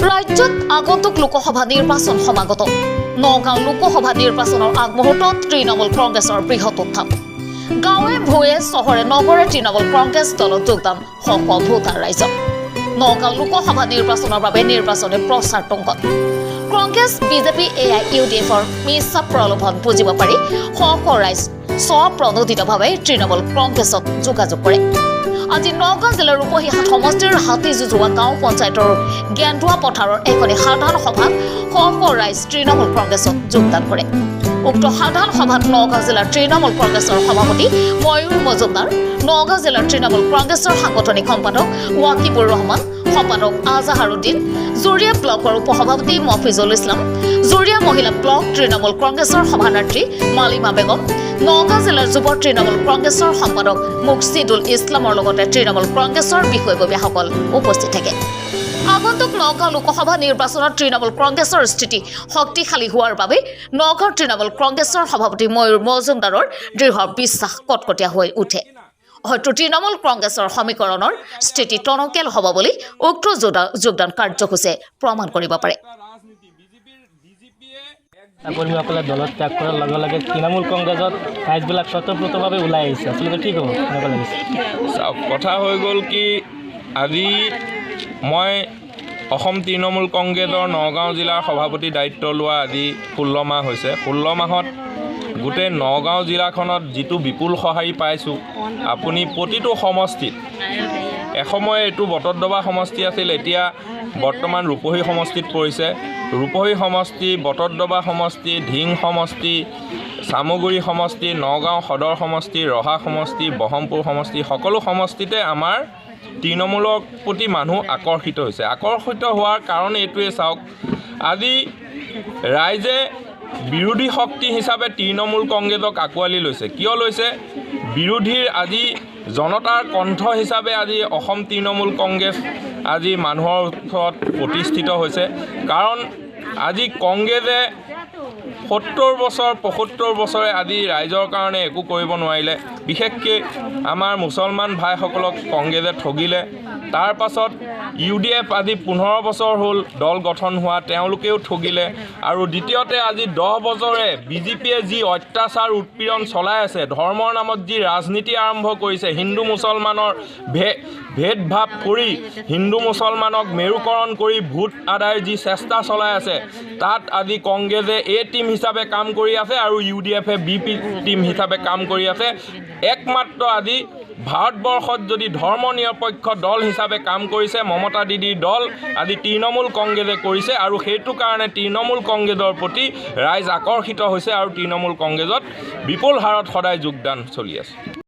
ৰাজ্যত আগন্তুক লোকসভা নিৰ্বাচন সমাগত। নগাঁও লোকসভা নিৰ্বাচনৰ আগমুহূৰ্তত তৃণমূল কংগ্ৰেছৰ বৃহৎ উত্থান। গাঁৱে ভূঞে, চহৰে নগৰে তৃণমূল কংগ্ৰেছ দলত যোগদান শ শ ভোটাৰ ৰাইজৰ। নগাঁও লোকসভা নিৰ্বাচনৰ বাবে নিৰ্বাচনী প্ৰচাৰ তুংগত। কংগ্ৰেছ, বিজেপি, এআইইউডিএফৰ মিছা প্ৰলোভন বুজিব পাৰি শ শ ৰাইজ স্বপ্ৰণোদিতভাৱে তৃণমূল কংগ্ৰেছত যোগাযোগ কৰে। আজি নগাঁও জিলাৰ ৰূপহীহাট সমষ্টিৰ হাতীযুঁজোৱা গাঁও পঞ্চায়তৰ গেন্দুৱা পথাৰৰ এখনি সাধাৰণ সভাত শ শ ৰাইজ তৃণমূল কংগ্ৰেছত যোগদান কৰে। উক্ত সাধাৰণ সভাত নগাঁও জিলাৰ তৃণমূল কংগ্ৰেছৰ সভাপতি ময়ূৰ মজুমদাৰ, নগাঁও জিলাৰ তৃণমূল কংগ্ৰেছৰ সাংগঠনিক সম্পাদক ৱাকিবুৰ ৰহমান, সম্পাদক আজাহাৰুদ্দিন, জুৰীয়া ব্লকৰ উপসভাপতি মফিজুল ইছলাম, জুৰীয়া মহিলা ব্লক তৃণমূল কংগ্ৰেছৰ সভানেত্ৰী মালিমা বেগম, নগাঁও জিলাৰ যুৱ তৃণমূল কংগ্ৰেছৰ সম্পাদক মুকছিদুল ইছলামৰ লগতে তৃণমূল কংগ্ৰেছৰ বিষয়ববীয়াসকল উপস্থিত থাকে। আগন্তুক নগাঁও লোকসভা নিৰ্বাচনত তৃণমূল কংগ্ৰেছৰ স্থিতি শক্তিশালী হোৱাৰ বাবে নগাঁও তৃণমূল কংগ্ৰেছৰ সভাপতি ময়ূৰ মজুমদাৰৰ দৃঢ় বিশ্বাস কটকটীয়া হৈ উঠে। হয়তো তৃণমূল কংগ্ৰেছৰ সমীকৰণৰ স্থিতি টনকিয়াল হ'ব বুলি উক্ত যোগদান কাৰ্যসূচীয়ে প্ৰমাণ কৰিব পাৰে। কৰ্মীসকলে দলত ত্যাগ কৰাৰ লগে লগে তৃণমূল কংগ্ৰেছত ৰাইজবিলাক স্বতঃপ্ৰোতভাৱে ওলাই আহিছে। আচলতে কি ক'ব, কেনেকুৱা লাগিছে? চাওক, কথা হৈ গ'ল কি, আজি মই অসম তৃণমূল কংগ্ৰেছৰ নগাঁও জিলাৰ সভাপতি দায়িত্ব লোৱা আজি 16 মাহ হৈছে। 16 মাহত গোটেই নগাঁও জিলাখনত যিটো বিপুল সঁহাৰি পাইছোঁ, আপুনি প্ৰতিটো সমষ্টিত, এসময় এইটো বটদ্ৰৱা সমষ্টি আছিল, এতিয়া বৰ্তমান ৰূপহী সমষ্টিত পৰিছে। ৰূপহী সমষ্টি, বটদ্ৰৱা সমষ্টি, ধিং সমষ্টি, চামগুৰি সমষ্টি, নগাঁও সদৰ সমষ্টি, ৰহা সমষ্টি, বহৰমপুৰ সমষ্টি, সকলো সমষ্টিতে আমাৰ তৃণমূলৰ প্ৰতি মানুহ আকৰ্ষিত হৈছে। আকৰ্ষিত হোৱাৰ কাৰণ এইটোৱে, চাওক, আজি ৰাইজে বিৰোধী শক্তি হিচাপে তৃণমূল কংগ্ৰেছক আঁকোৱালি লৈছে। কিয় লৈছে? বিৰোধীৰ আজি জনতাৰ কণ্ঠ হিচাপে আজি অসম তৃণমূল কংগ্ৰেছ আজি মানুহৰ ওচৰত প্ৰতিষ্ঠিত হৈছে। কাৰণ আজি কংগ্ৰেছে 70 বছৰ, 75 বছৰে আজি ৰাইজৰ কাৰণে একো কৰিব নোৱাৰিলে। বিশেষকৈ আমাৰ মুছলমান ভাইসকলক কংগ্ৰেছে ঠগিলে। তাৰ পাছত ইউডিএফ আজি 15 বছৰ হ'ল দল গঠন হোৱা, তেওঁলোকেও ঠগিলে। আৰু দ্বিতীয়তে আজি 10 বছৰে বিজেপিয়ে যি অত্যাচাৰ উৎপীড়ন চলাই আছে, ধৰ্মৰ নামত যি ৰাজনীতি আৰম্ভ কৰিছে, হিন্দু মুছলমানৰ ভেদভাৱ কৰি হিন্দু মুছলমানক মেৰুকৰণ কৰি ভোট আদায়ৰ যি চেষ্টা চলাই আছে, তাত আজি কংগ্ৰেছে এ টিম হিচাপে কাম কৰি আছে আৰু ইউডিএফে বি পি টিম হিচাপে কাম কৰি আছে। একমাত্ৰ আজি ভাৰতবৰ্ষত যদি ধৰ্ম নিৰপেক্ষ দল হিচাপে কাম কৰিছে, মমতা দিদিৰ দল আজি তৃণমূল কংগ্ৰেছে কৰিছে। আৰু সেইটো কাৰণে তৃণমূল কংগ্ৰেছৰ প্ৰতি ৰাইজ আকৰ্ষিত হৈছে আৰু তৃণমূল কংগ্ৰেছত বিপুল হাৰত সদায় যোগদান চলি আছে।